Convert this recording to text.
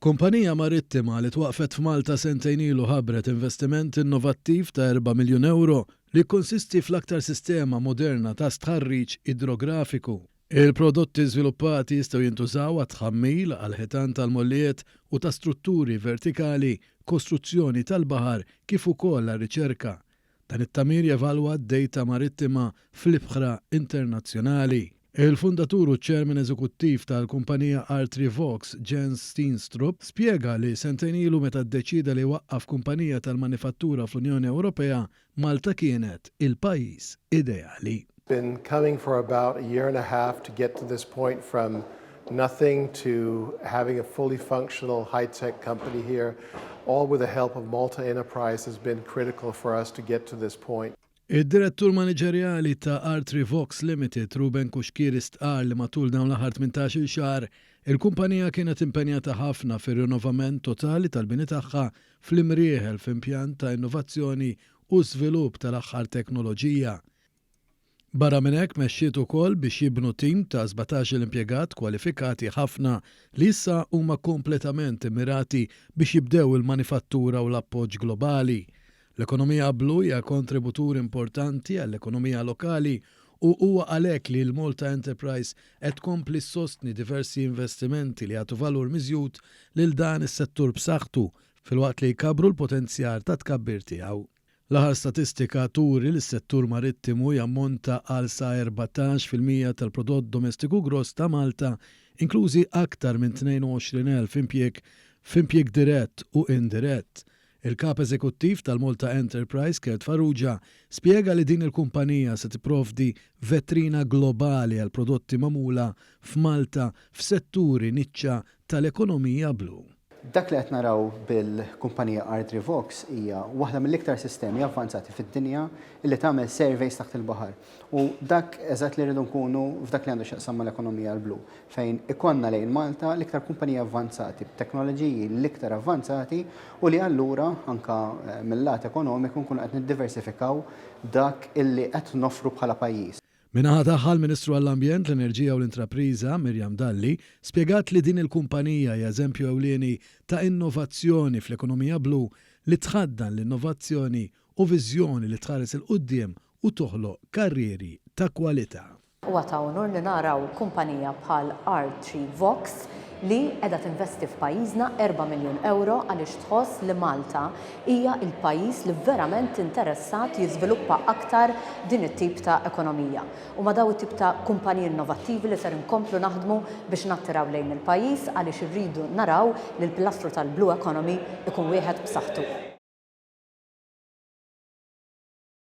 Kumpanija marittima li twaqqfet f'Malta sentejn ilu ħabbret investiment innovattiv ta' erba' miljun ewro li jikkonsisti fl-aktar sistema moderna ta' stħarriġ idrografiku. Il-prodotti żviluppati jistgħu jintużaw għat-tħammil, għall-ħitan tal-mollijiet u ta' strutturi vertikali, kostruzzjoni tal-baħar kif ukoll għar-riċerka. Dan it-tagħmir jevalwa d-dejta marittima fl-ibħra internazzjonali. Il-fundatur u ċ-Chairman Eżekuttiv tal-kumpanija Artrivox, Jens Steenstrup, spjega li sentejn ilu meta ddeċieda li jwaqqaf kumpanija tal-manifattura fl-Unjoni Ewropea, Malta kienet il-pajjiż ideali. Been coming for about a year and a half to get to this point from nothing to having a fully functional high-tech company here, all with the help of Malta Enterprise has been critical for us to get to this point. Id-Direttur Maniġerjali ta' Artrivox Limited, Ruben Cuschieri stqarr li matul dawn l-aħħar 18-il xahar, il-kumpanija kienet impenjata ħafna fir-rinnovament totali tal-bini tagħha fl-Imrieħel f'impjant ta' innovazzjoni u żvilupp tal-aħħar teknoloġija. Barra minn hekk mexxiet ukoll biex jibnu tim ta' 17-il impjegat kwalifikati ħafna li issa huma kompletament immirati biex jibdew il-manifattura u l-appoġġ globali. L-ekonomija blu hija kontributur importanti għall-ekonomija lokali u huwa għalhekk li l-Malta Enterprise qed tkompli ssostni diversi investimenti li jagħtu valur miżjud lil dan is-settur b'saħħtu filwaqt li jkabbru l-potenzjal ta' tkabbir tiegħu. L-aħħar statistika turi li s-settur marittimu jammonta għal sa 14% tal-prodott domestiku gross ta' Malta, inklużi aktar minn 22,000 impjieg f'impjieg dirett u indirett. Il-Kap Eżekuttiv tal-Malta Enterprise, Kurt Farrugia, spjega li din il-kumpanija se tipprovdi vetrina globali għal prodotti magħmula f'Malta f'setturi niċċa tal-ekonomija blu. Dak li qed naraw bil-kumpanija Ardrivox hija waħda mill-iktar sistemi avvanzati fid-dinja li tagħmel surveys taħt il-baħar. U dak eżatt li rridu nkunu f'dak li għandu x'jaqsam mal-ekonomija l-blu, fejn ikollna lejn Malta l-iktar kumpaniji avvanzati, b'teknoloġiji l-iktar avvanzati u li allura anka mill-lat ekonomiku nkunu qed niddiversifikaw dak illi qed noffru bħala pajjiż. Min-naħa tagħha l-Ministru għall-Ambjent, l-Enerġija u l-Intrapriża, Miriam Dalli, spjegat li din il-kumpanija hija eżempju ewlieni ta' innovazzjoni fl-ekonomija blu li tħaddan l-innovazzjoni u viżjoni li tħares 'il quddiem u toħloq karrieri ta' kwalità. Huwa ta' unur li naraw kumpanija bħal R3 Vox li qiegħda tinvesti f'pajjiżna erba' miljun ewro għaliex tħoss li Malta hija l-pajjiż li verament interessat jiżviluppa aktar din it-tip ta' ekonomija. Huma dawn it-tip ta' kumpaniji innovattivi li ser inkomplu naħdmu biex nattiraw lejn il-pajjiż għaliex irridu naraw li l-pilastru tal-blue economy ikun wieħed b'saħħtu.